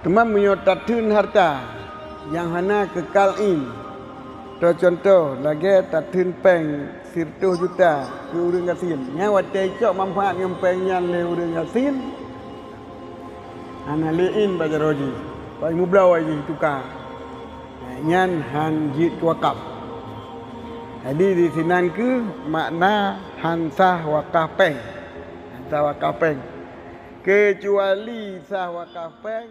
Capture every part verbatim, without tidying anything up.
Teuma meunyoe tatheun harta nyang hana keukal in, teucontoh lagée tatheun péng sireutôh juta keu ureuëng gasien, nyan watée icok manfaat ngon péng nyan lé ureuëng gasien, hana lé in bak jaroe jih, bak mubloe jih tuka. Nyan hán jeuet keu wakaf. Jadi, disinan kheueh makna hán sah wakaf péng. Hán sah wakaf péng. Keucuali sah wakaf péng.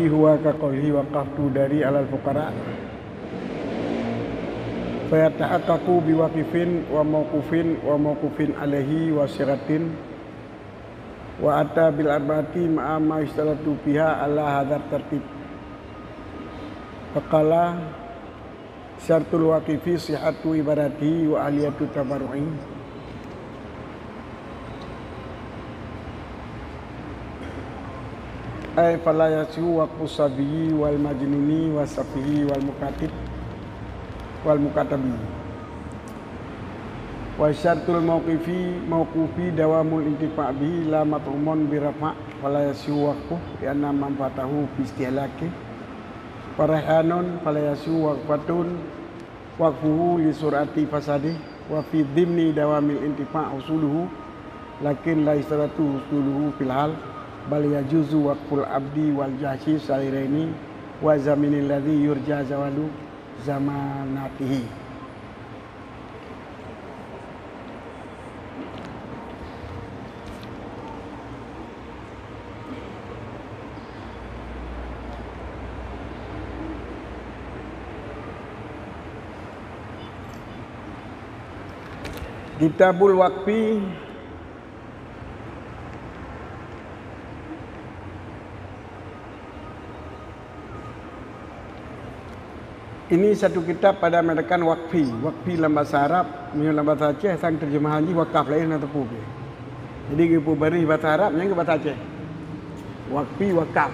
Huwa ka qaulihi waqaftu dari alal fuqara. Fayatahaqqaqu biwaqifin wa mauqufin wa mauqufin alaihi wa siratin wa ata bil arba'ati ma'a ma yusytaratu fiha ala hadzat tartib. Faqala syartul waqifi sihhatu ibadatihi wa ahliyatu tabarru'i. Ai fala yasihu waqfu sabiyyi wal majnuni was safihi wal mukatib wal mukatabi. Wa syartul mauqifi mauqufi dawamul intifa' bihi la mat'umun bi rafa', fala yasihu waqfu li anna manfa'atahu fi istihlaqi. Wa raihanun fala yasihu waqfatun waqfuhu li sur'ati fasadi wa fi dhimni dawamil intifa' husuluhu, lakin la yusytaratu husuluhu fil hal, bal yajuzu waqful abdi wal jahshi sa'iraini wa zaminil ladzi yurja zawalu zamanatihi. Kitabul Waqfi. Ini satu kitab pada mengatakan waqfi. Waqfi lam bahasa Arab, meunyoe lam bahasa Aceh, sang terjemahan jih wakaf laén na teupeu pih. Jadi geupeubareh bahasa Arab, nyang keu bahasa Aceh. Waqfi, wakaf.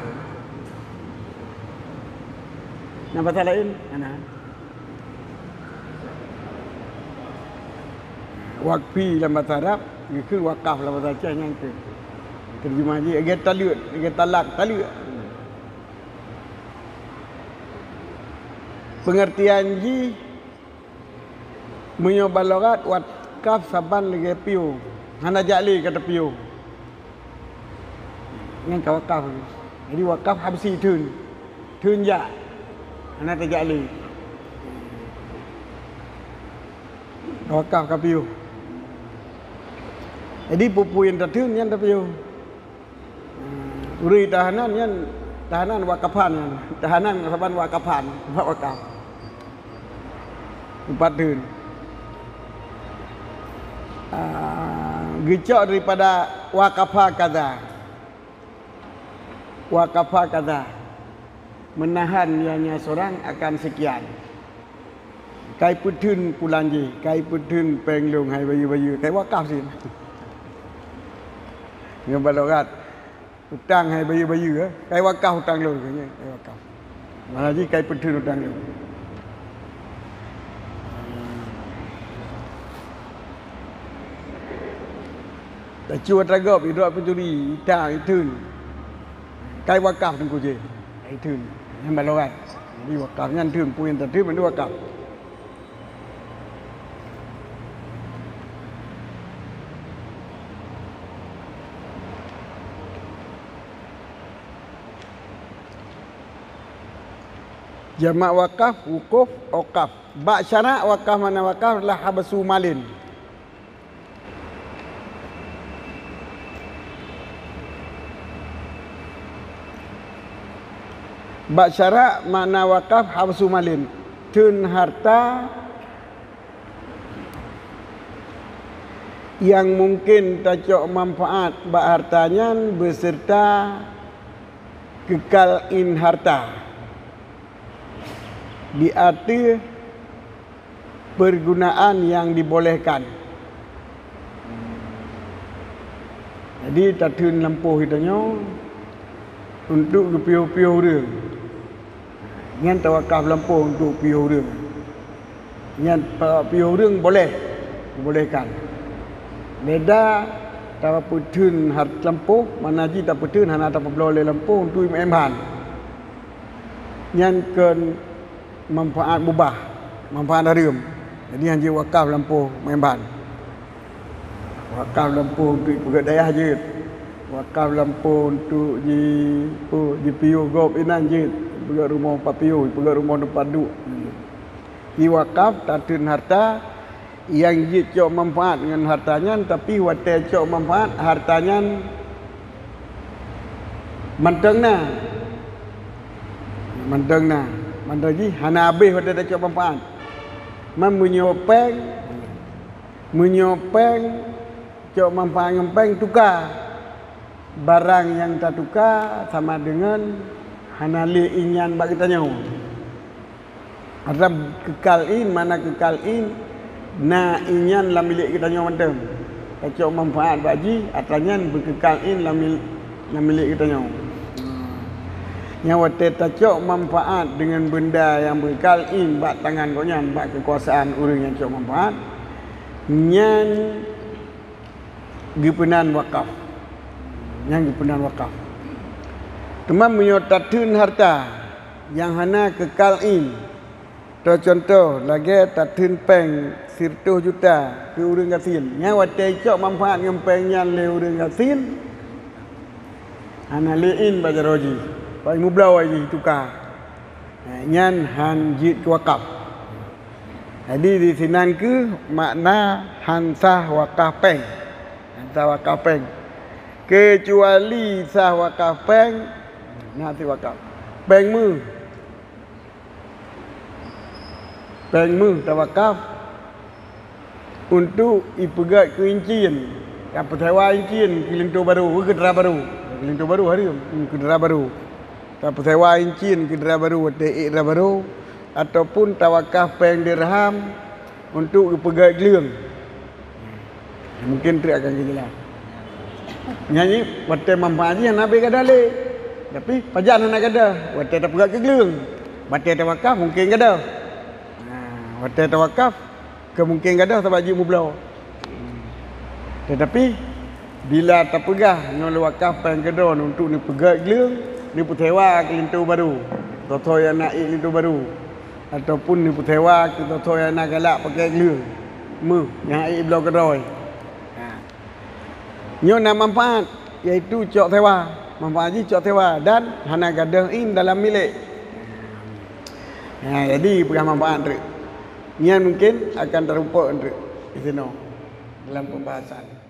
Na bahasa laén? Hana. Waqfi lam bahasa Arab, geukheun wakaf lam bahasa Aceh nyang keu. Terjemah jih, lagée taleuek, lagée talak, taleuek. Pengertian jih, meunyoe bak lughat wakaf saban lagée piôh, hana jak lé ka teupiôh. Nyan ka wakaf. Jadi wakaf habsi theun. Theun jak. Hana tajak lé. Ka wakaf ka piôh. Jadi peue-peue nyang tatheun nyan tapiôh. Ureuëng tahanan nyan, tahanan wakafan nyan. Tahanan saban wakafan, bak wakaf. Empat theun. Ah, geucok daripada waqafa kadza. Waqafa kadza. Menahan nyoe-nyoe seurang akan sekian. Kai peutheun pulan jih, kai peutheun péng lôn hai bayeue-bayeue, kai wakaf cit. Ngon bak lughat, utang hai bayeue-bayeue, eh, kai wakaf utang lôn, kai wakaf. Malah jih kai peutheun utang lôn. Tacue atra gob, idrop peuturi, itang, itheun. Kai wakaf teungku jih. Kai theun. Nyan bak lughat. Jadi wakaf nyan theun, peue nyang tatheun, nyan wakaf. Jamak wakaf, wukuf, okaf. Bak syarak wakaf makna wakaf adalah habsu malin. Bak syarak makna wakaf habsu malin, theun harta nyang mungken tacok manfaat bak harta nyan beuseureuta keukal in harta di ateueh peurgunaan nyang dibolehkan. Jadi, tatheun lampôh geutanyoe untuk geupiôh-piôh ureuëng. Nyan tawakaf lampôh untuk piôh ureuëng. Nyan pa-, piôh ureuëng boleh, dibolehkan. Beda tapeutheun har-, lampôh, mana jih tapeutheun hana tapeubloe lé lampôh untuk imeu'en bahan. Nyan kon manfaat mubah, manfaat hareuem. Jadi hana jeuet wakaf lampôh imeu'en bahan. Wakaf lampôh untuk ipeugét dayah jeuet. Wakaf lampôh untuk ji-, peue, jipiôh gob inan jeuet. Ipeugét rumoh papiôh, ipeugét rumoh teumpat duek. Iwakaf tatheun harta nyang jeuet cok manfaat ngon harta nyan, tapi watée cok manfaat, harta nyan mantong na. Mantong na. Mantong jih hana habéh watée tacok manfaat. Man meunyoe péng, meunyoe péng, cok manfaat ngon péng tuka. Barang nyang tatuka sama deungon hana lé ié nyan bak geutanyoe. Atra keukal ié, mana keukal ié, na ié nyan lam milék geutanyoe mantong. Tacok manfaat bak jih, atra nyan beukekal ié lam mil-, lam milék geutanyoe. Nyang watée tacok manfaat deungon beunda nyang beukekal ié bak tangan gobnyan, bak keukuasaan ureuëng nyang cok manfaat, nyan geupeunan wakaf. Nyan geupeunan wakaf. Teuma meunyoe tatheun harta nyang hana keukal ié, teucontoh lagée tatheun péng sireutôh juta keu ureuëng gasien, nyan watée icok manfaat ngon péng nyan lé ureuëng gasien, hana lé ié bak jaroe jih, bak imubloe jih tuka. Nyan hana jeuet keu wakaf. Jadi, disinan kheueh makna hana sah wakaf péng. Hana sah wakaf péng. Keucuali sah wakaf péng, na cit wakaf. Péng méuh. Péng méuh tawakaf untuk ipeugét keu incien. Tapeusewa incien keu linto barô, keu dara barô. Keu linto barô hareuem, keu dara barô. Tapeusewa incien keu dara barô, watée ék dara barô, ataupun tawakaf péng dirham untuk geupeugét gleueng. Mungken treuk akan geujeulaih. Nyan jih, watée manfaat jih hana habéh gadôh lé. Tapi pajan hana gadôh, watée tapeugét keu gleueng. Watée tawakaf mungken gadôh. Ha, watée tawakaf, keu mungken gadôh sabab jeuet mubloe. Teutapi, bila tapeugah nyoe lé wakaf péng keudroe untuk neupeugét gleueng, neupeusewa keu linto barô, soe-soe nyang na ék linto barô, ataupun neupeusewa keu soe-soe nyang na galak pakai gleueng, méuh nyang ék bloe keudroe. Ha. Nyoe na manfaat, yaitu cok sewa. Manfaat jih cok sewa dan hana gadôh ié dalam milék. Ha, jadi peugah manfaat treuk. Nyan mungken akan tarumpok treuk disinoe dalam pembahasan.